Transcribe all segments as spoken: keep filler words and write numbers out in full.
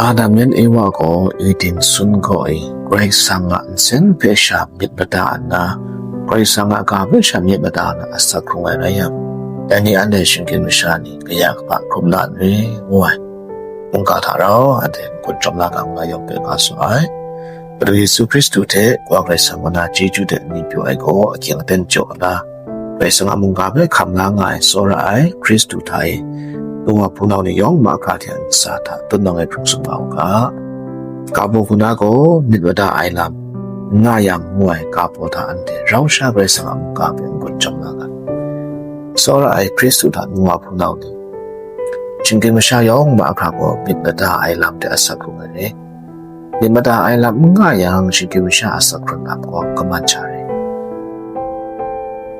Adam yan Ewa gaw Eden sun gaw e, Karai Kasang a nsen hpe sha myit mada nna, Karai Kasang a ga hpe sha myit mada nna asak hkrung ai rai yang, dai ni anhte shinggyim masha ni kaya kaba hkrum na n re, ngu ai. Mungga hta rau anhte n-gun chyawm la ga nga yawng hpe nga sa ai. Madu Yesu Hkristu hte Wa Karai Kasang kaw na chyeju de n ni pyaw ai gaw, ahkying aten jaw na, Karai Kasang a mungga hpe hkam la nga ai tsawra ai Hkristu hta e, Noa hpunau ni yawng mahkra hte a ntsa hta tun nang e hkrung sung nga u ga. Ga baw hku na gaw myit mada ai lam n nga yang ngu ai ga baw hta anhte rau sha Karai Kasang a mungga hpe n-gun chyawm nga ga. Tsawra ai Hkristu hta Noa hpunau ni, shinggyim masha yawng mahkra gaw myit mada ai lam hte asak hkrung ai re. Myit mada ai lam n nga yang, shinggyim masha asak hkrung lam gaw kaman sha re.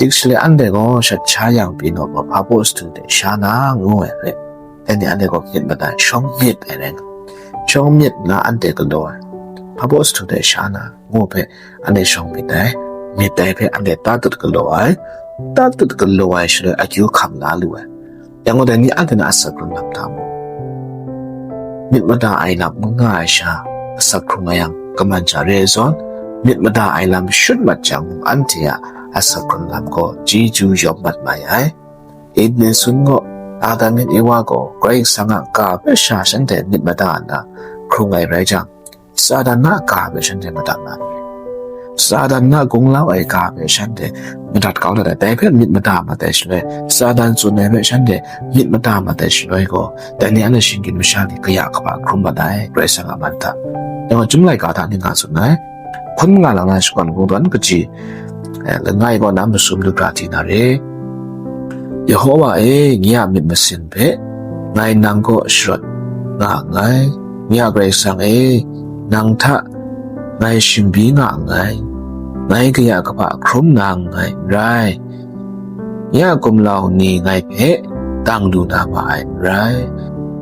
Dikshale anhte gaw shat sha yang pyi naw gaw, hpa baw sahtu hte sha na ngu ai re. Dai ni anhte gaw myit mada shawng myit ai rai nga, shawng myit na anhte galaw ai, hpa baw sahtu hte sha na ngu hpe anhte shawng myit ai, myit ai hpe anhte tatut galaw ai, tatut galaw ai shaloi akyu hkam la lu ai. Yang gaw dai ni anhte na asak hkrung lam hta mung, myit mada ai lam n nga ai sha asak hkrung nga yang kaman sha re ai zawn, myit mada ai lam shut mat jang mung, anhte a asak hkrung lam gaw chyeju yawm mat mai ai. Eden sun gaw, Adam yan Ewa gaw Karai Kasang a ga hpe sha shanhte myit mada nna hkrung ai rai jang, Satan na ga hpe shanhte madat na ni? Satan na gunglau ai ga hpe shanhte madat kau dat ai, dai hpe myit mada mat ai shaloi, Satan tsun ai hpe shanhte myit mada mat ai shaloi gaw, dai ni anhte shinggyim masha ni kaya kaba hkrum mat ai, Karai Kasang a man hta. Yang gaw, Chyum laika hta ning nga tsun ai, hpun nga lang na shakawn kungdawn kaji, eh, langai kaw na masum lu hkra di na re. Yehowa e, nye a myit masin hpe ngai nang kaw sharawt nga nngai. Nye a Karai Kasang e, nang hta ngai shingbi nga nngai. Ngai kaya kaba hkrum na nngai n rai. Nye a gumlau ni ngai hpe dang lu na ma ai n rai.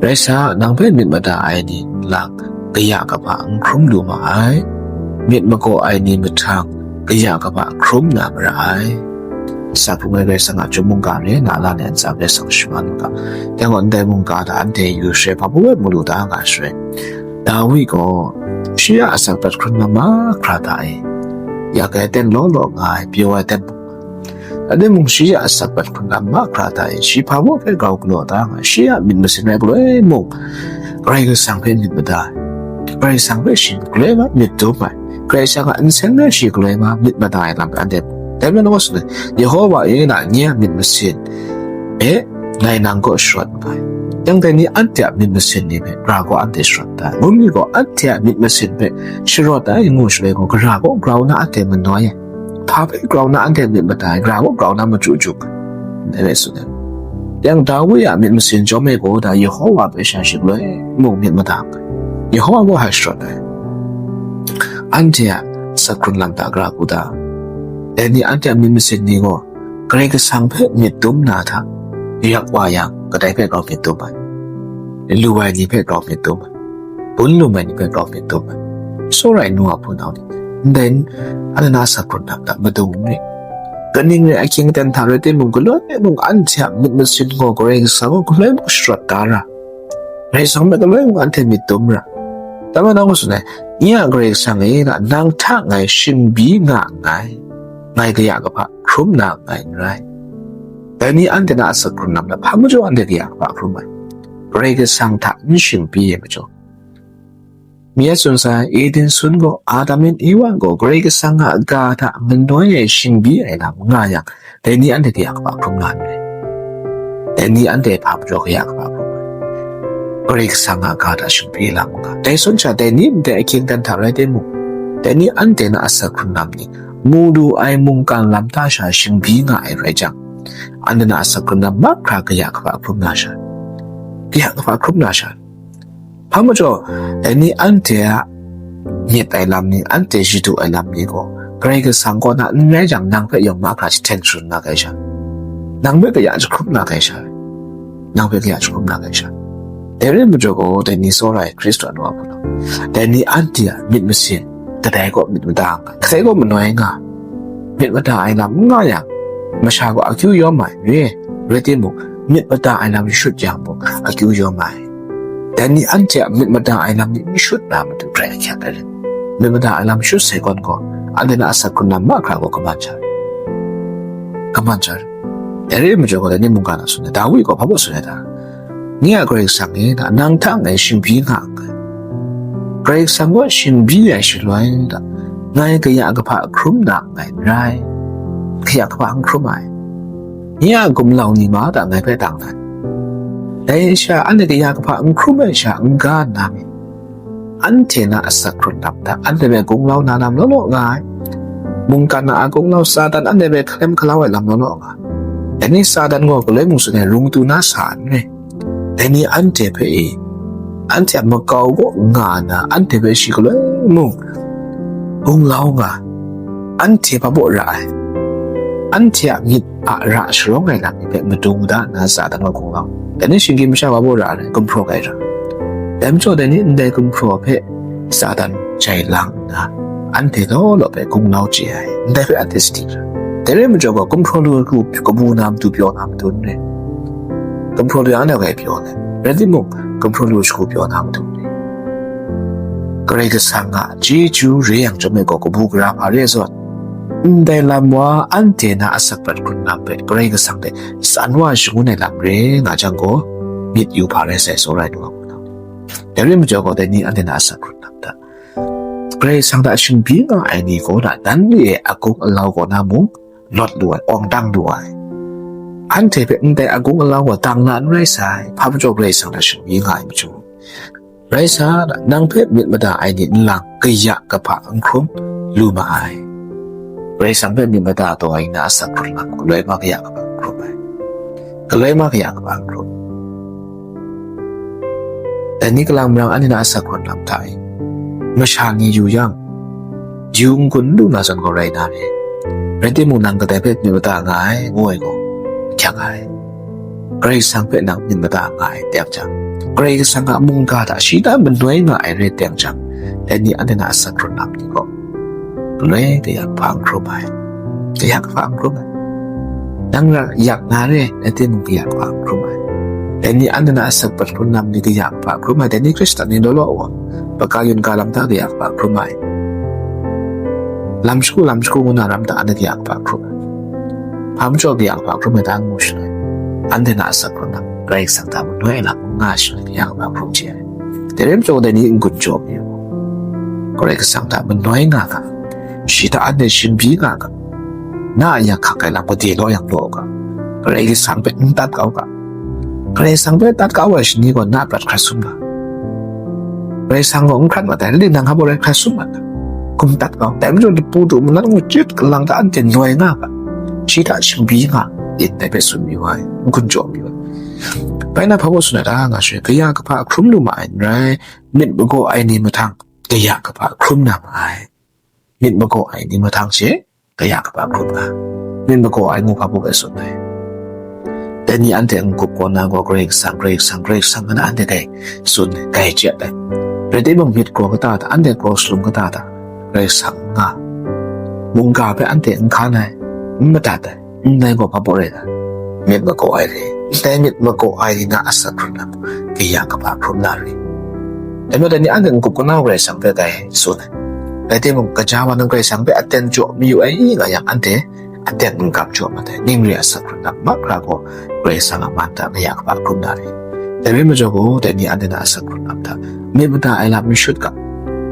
Rai sa, nang hpe myit mada ai ni nlang kaya kaba n hkrum lu ma ai. Myit magaw ai ni mahtang kaya kaba hkrum na mara ai. Sa hpung ai Karai Kasang a Chyum mungga re na la ni a ntsa Karai Kasang shaman u ga. Dai gaw ndai mungga hta anhte yu shaloi hpa baw mu lu da nga shaloi, Dawi gaw shi a asak hkrung lam mahkra hta e, yak ai aten law law nga ai, pyaw ai aten mung, rai timung, shi a asak hkrung lam mahkra hta e, shi hpa baw hpe grau galaw da nga ai, shi a myit masin rai galoi mung, Karai Kasang hpe myit mada ai, Karai Kasang hpe shi galoi ma myit dum ai, Karai Kasang a nsen rai shi galoi ma myit mada ai lam hpe anhte mu. Dai majaw, Yehowa e na nye a myit masin hpe ngai nang kaw sharawt nngai. Yang dai ni anhte a myit masin ni hpe, gara gaw anhte sharawt da ai. Ngu mi gaw, anhte a myit masin hpe sharawt ai ngu shaloi gaw, gara gaw grau na anhte manoi ai. Hpa hpe grau na anhte myit mada ai, gara gaw grau na machyu chyu ai. Dai rai tsun ai. Yang Dawi a myit masin chyawm e gaw, da Yehowa hpe sha shi galoi mung myit mada nngai. Yehowa gaw hkrai sharawt ai. Anhte a asak hkrung lam hta gara hku da. Dai ni anhte a myit masin ni gaw, Karai Kasang hpe myit dum na hta yak wa yang, kadai hpe grau myit dum ai? Lu ai ni hpe grau myit dum ai? Bun lum ai ni hpe grau myit dum ai? Tsawra ai Noa hpunau ni, ndai anhte na asak hkrung lam hta madung n rit. Kaning rai ahkying aten hta rai timung, galoi mung anhte a myit masin gaw Karai Kasang gaw galoi mung sharawt da ra. Karai Kasang hpe galoi mung anhte myit dum ra. Dai majaw ngu tsun ai, nye a Karai Kasang e, nang hta ngai shingbi nga nngai. Ngai kaya kaba hkrum na nngai n rai. Dai ni anhte na asak hkrung lam hta hpa majaw anhte kaya kaba hkrum ai? Karai Kasang hta n shingbi ai majaw. Mi a tsun sai, Eden sun gaw, Adam yan Ewa gaw Karai Kasang a ga hta manoi ai shingbi ai lam nga yang, dai ni anhte kaya kaba hkrum na n rai. Dai ni anhte hpa majaw kaya kaba hkrum ai? Karai Kasang a ga hta shingbi lam nga. Dai sun sha, dai ni ndai ahkying aten hta rai timung, dai ni anhte na asak hkrung lam ni, mu lu ai mungkan lam hta sha shingbi nga ai rai jang, anhte na asak hkrung lam mahkra kaya kaba hkrum na sha, kaya kaba hkrum na sha. Hpa majaw, dai ni anhte a myit ai lam ni, anhte shadu ai lam ni gaw, Karai Kasang kaw na n rai jang, nang hpe yawng mahkra jahten sharin na kai sha, nang hpe kaya jahkrup na kai sha, nang hpe kaya jahkrup na kai sha. Dai rai majaw gaw, dai ni tsawra ai Hkristu a nu a hpunau, dai ni anhte a myit masin kadai kaw myit mada nga, kadai kaw manoi nga, myit mada ai lam n nga yang, masha gaw akyu yawm ai, re, rai timung, myit mada ai lam shut yang mung, akyu yawm ai. Dai ni anhte a myit mada ai lam ni n shut na matu grai ahkyak ai rai. Myit mada ai lam shut sai gawn gaw, anhte na asak hkrun lam mahkra gaw kaman sha rai. Kaman sha rai. Dai re ai majaw gaw, dai ni mungga na tsun ai, Dawi gaw hpa baw tsun ai ta? Nye a Karai Kasang e, nang hta ngai shingbyi nga nngai. Karai Kasang gaw shingbyi ai shaloi, ngai kaya kahpa hkrum na nngai n rai. Kaya kahpa n hkrum ai. Nye a gumlau ni ma ta ngai hpe tang dat. Dai sha anhte kaya kahpa n hkrum ai sha n ga nna mi, anhte na asak hkrun lam hta, anhte hpe gunglau na lam law law nga ai. Mungkan na a gunglau Satan anhte hpe hkalem hkalau ai lam law law nga ai. Dai ni Satan gaw galoi mung tsun ai rung tu na sa n rai. Dai ni anhte hpe e, anhte a makau kaw nga nna, anhte hpe shi galoi mung gunglau nga, anhte hpa baw ra ai, anhte a myit a ra sharawng ai lam ni hpe madung da nna Satan gaw gunglau. Dai ni shinggyim masha hpa baw ra ai, gumhpraw grai ra. Dai majaw, dai ni ndai gumhpraw hpe Satan jai lang nna, anhte law law hpe gunglau chye ai, ndai hpe anhte sadi ra. Dai rai majaw gaw, gumhpraw lu kabu na matu pyaw na matu n rai. Gumhpraw lu yang anhte grai pyaw ai. Rai timung, gumhpraw lu shagu pyaw na matu n rai. Karai Kasang a chyeju re yang chyawm e gaw, kabu gara hpa re ai zawn, ndai lam wa anhte na asak hkrun lam hpe Karai Kasang hte san wa shangun ai lam re nga jang gaw, myit yu hpa rai sai, tsawra ai nu a hku nau. Dai rai majaw gaw, dai ni anhte na asak hkrun lam hta, Karai Kasang hta shingbyi nga ai ni gaw na, dan re ai agung alau kaw na mung lawt lu ai, awng dang lu ai. Anhte hpe ndai agung alau gaw dang na n rai sai, hpa majaw Karai Kasang hta shingbyi nga ai majaw. Rai sa, nang hpe myit mada ai ni n lang, kaya kahpa n hkrum lu ma ai. Karai Kasang hpe myit mada taw ai na asak hkrun lam, galoi ma kaya kahpa n hkrum ai. Galoi ma kaya kahpa n hkrum. Dai ni kalang marang anhte na asak hkrun lam hta e, masha ni yu yang, yu n-gun lu na zawn gaw rai na re. Rai timung, nang kadai hpe myit mada nga ai, ngu ai gaw, ahkyak ai. Karai Kasang hpe nang myit mada nga ai teng jang, Karai Kasang a mungga hta shi hta manoi nga ai rai teng jang, dai ni anhte na asak hkrun lam ni gaw, galoi kaya kahpa n hkrum ai. Kaya kahpa n hkrum ai. Nang ra yak na re, rai timung, kaya kahpa n hkrum ai. Dai ni anhte na asak hkrun lam ni kaya kahpa n hkrum ai. Dai ni Hkristan ni law law wa, paka yun ka lam hta kaya kahpa n hkrum ai. Lam shagu, lam shagu ngu na ram hta anhte kaya kahpa n hkrum ai. Hpa majaw kaya kahpa n hkrum ai ta ngu shaloi, anhte na asak hkrun lam, Karai Kasang hta manoi ai lam n nga shaloi, kaya kahpa n hkrum chye ai. Dai rai majaw, dai ni n-gun jaw mi u. Karai Kasang hta manoi nga ga, shi hta anhte shingbyi nga ga, na a yak hkak ai lam gade law yang law ga, Karai Kasang hpe n tat kau ga. Karai Kasang hpe tat kau ai shani gaw na prat hkrat sum ga. Karai Kasang gaw n hkrat mat ai, rai nang hpa baw rai hkrat sum mat ga. Hkum tat kau. Dai majaw, lapu du manan ngu chyit kalang hta anhte noi nga ga, shi hta shingbyi nga, yin dai hpe tsun mayu ai, n-gun jaw mayu ai. Bai na hpa baw tsun ai ta nga shaloi, kaya kahpa hkrum lu ma ai n rai, myit magaw ai ni mahtang kaya kahpa hkrum na ma ai. Myit magaw ai ni mahtang she kaya kahpa hkrum nga. Myit magaw ai ngu hpa baw e tsun ai. Dai ni anhte n-gup kaw na gaw, Karai Kasang, Karai Kasang, Karai Kasang, ngu na anhte dai tsun ai, dai chye ai. Rai timung, myit kraw kata hta, anhte kraw salum kata hta, Karai Kasang n nga. Mungga hpe anhte n hkan ai, n madat ai. Ndai gaw hpa baw rai na? Myit magaw ai re. Ndai myit magaw ai ni na asak hkrun lam, kaya kahpa hkrum na re. Dai majaw, dai ni anhte n-gup kau na Karai Kasang hpe dai tsun ai. Rai timung, kaja wa nang Karai Kasang hpe aten jaw mayu ai nga yang, anhte aten n kam jaw mat ai. Ning re ai asak hkrun lam mahkra gaw, Karai Kasang a man hta kaya kahpa hkrum na re. Dai rai majaw gaw, dai ni anhte na asak hkrun lam hta myit mada ai lam n shut ga.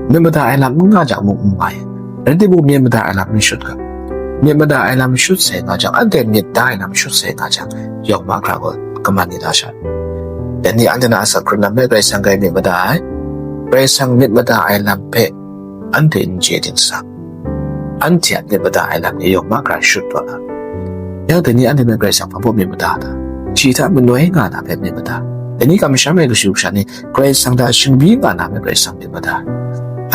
Myit mada ai lam n nga jang mung n mai. Rai timung, myit mada ai lam n shut ga. Myit mada ai lam shut sai nga jang, anhte myit da ai lam shut sai nga jang, yawng mahkra gaw kaman ni da sha. Dai ni anhte na asak hkrun lam hpe Karai Kasang hpe myit mada ai. Karai Kasang myit mada ai lam hpe anhte n chye dingsang, anhte a myit mada ai lam ni yawng mahkra shut taw na. Yang dai ni anhte hpe Karai Kasang hpa baw myit mada ta? Shi hta manoi nga na hpe myit mada. Dai ni kamsham ai kashu kasha ni Karai Kasang hta shingbyi nga na hpe Karai Kasang myit mada.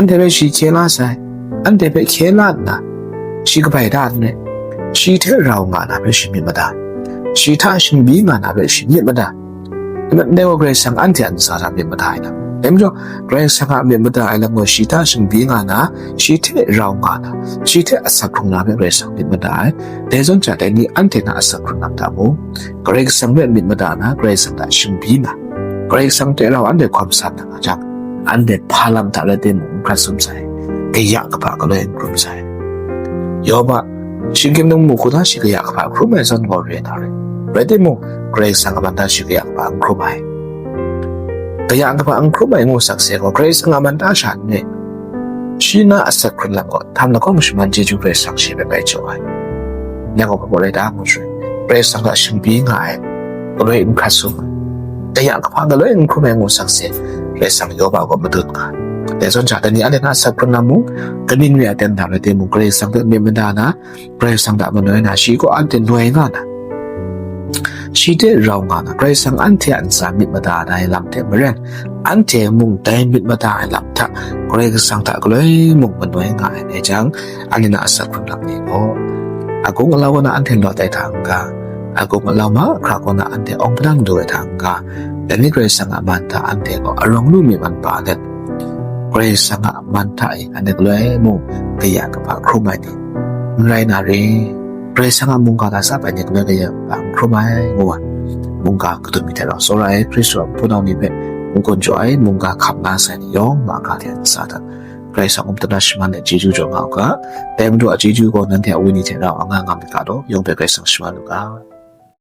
Anhte hpe shi hkye la sai, anhte hpe hkye la nna, shi kabai da n rai, shi hte rau nga na hpe shi myit mada. Shi hta shingbyi nga na hpe shi myit mada. Ndai gaw Karai Kasang anhte a ntsa hta myit mada ai lam. Dai majaw, Karai Kasang a myit mada ai lam gaw, shi hta shingbyi nga na, shi hte rau nga na, shi hte asak hkrung na hpe Karai Kasang myit mada ai. Dai zawn hta, dai ni anhte na asak hkrung na hta mung, Karai Kasang hpe myit mada na, Karai Kasang hta shingbyi na, Karai Kasang hte rau anhte hkawm san na nga jang, anhte hpa lam hta rai timung n hkrat sum sai, kaya kahpa galoi n hkrum sai. Yoba, shinggyim ningmu hku na shi kaya kahpa hkrum ai zawn gaw re na rai. Rai timung, Karai Kasang a man hta shi kaya kahpa n hkrum ai. Kaya kahpa n hkrum ai ngu sakse gaw, Karai Kasang a man hta sha n re. Shi na asak hkrun lam gaw, htam lahkawng shaman chyeju Karai Kasang shi hpe bai jaw ai. Nang gaw hpa rai ta ngu shaloi, Karai Kasang hta shingbi nga ai, galoi n hkrat sum ai. Kaya kahpa galoi n hkrum ai ngu sakse, Karai Kasang Yoba gaw madun nga ai. Dai zawn sha, dai ni anhte na asak hkrun lam mung, kaning re ai aten hta rai timung, Karai Kasang hpe myit mada na, Karai Kasang hta manoi na, shi kaw anhte noi nga na, shi hte rau nga na, Karai Kasang anhte a ntsa myit mada na ai lam hte maren, anhte mung dai myit mada ai lam hta, Karai Kasang hta galoi mung manoi nga ai, dai jang, anhte na asak hkrun lam ni gaw, agung alau kaw na anhte lawt ai hta n-ga, agung alau mahkra kaw na anhte awng padang du ai hta n-ga, dai ni Karai Kasang a man hta anhte gaw arawng lu mi man pa let, Karai Kasang a man hta e anhte galoi mung kaya kahpa hkrum ai ni n rai na re. Karai Kasang a mungga hta tsap ai ni galoi kaya kahpa n hkrum ai ngu ai. Mungga kadun mi hte rau tsawra ai Hkristu a hpunau ni hpe n-gun jaw ai mungga hkam na sai ni yawng ma ga hte n sa dat. Karai Kasang um hta na shaman let chyeju jaw nga u ga. Dai Madu a chyeju gaw nanhte a wenyi hte rau anga nga myit ga law, yawng hpe Karai Kasang shaman u ga.